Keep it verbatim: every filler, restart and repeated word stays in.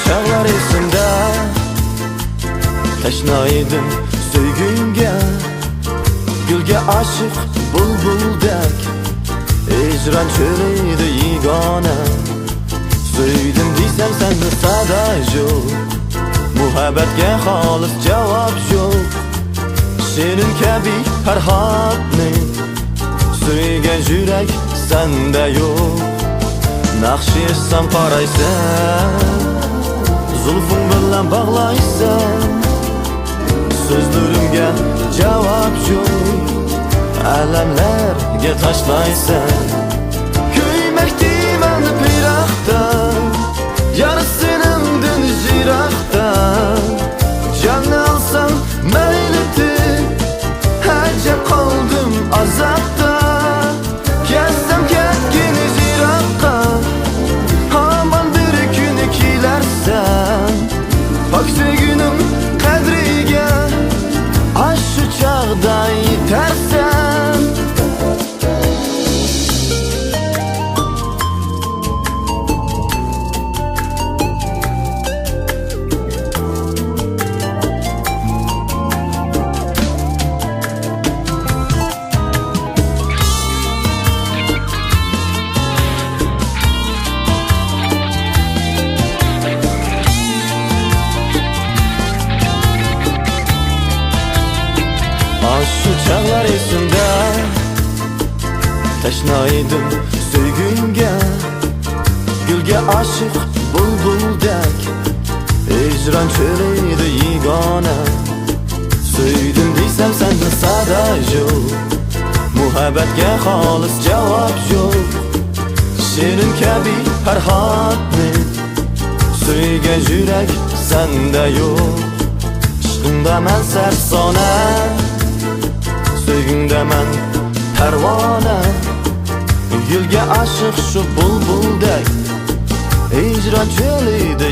چاغلار ئېسىمدە، تەشنا ئىدىم سۆيگۈڭگە، گۈلگە ئاشىق بۇلبۇلدەك، ھىجران چۆلىدە يېگانە. سۆيدۈم دېسەم سەندىن سادا يوق، مۇھەببەتكە خالىس جاۋاب يوق. شېرىن كەبى پەرھاتنى سۆيگەن يۈرەك سەندە يوق. ناخشا يازسام قارايسەن، زۇلپۇڭ بىلەن باغلايسەن. سۆزلىرىمگە جاۋاب يوق، ئەلەملەرگە تاشلايسەن. كۆيمەكتىمەن پىراقتا، يار سېنىڭدىن يىراقتا. جاننى ئالساڭ مەيلىتىپ، ئەجەب قالدىم ئازابتا. كەتسەم كەتكىن يىراققا، ھامان بىر كۈنى كېلەرسەن. پاك سۆيگۈنىڭ قەدرىگە ئاشۇ چاغدا يېتەرسەن. ئاشۇ چاغلار ئېسىمدە، تەشنا ئىدىم سۆيگۈڭگە، گۈلگە ئاشىق بۇلبۇلدەك، ھىجران چۆلىدە يېگانە. سۆيدۈم دېسەم سەندىن سادا يوق، مۇھەببەتكە خالىس جاۋاب يوق. شېرىن كەبى پەرھاتنى سۆيگەن يۈرەك سەندە يوق. ئىشقىڭدا مەن سەپسانە، سۆيگۈڭدە مەن پەرۋانە. گۈلگە ئاشىق شۇ بۇلبۇلدەك، ھىجران چۆلىدە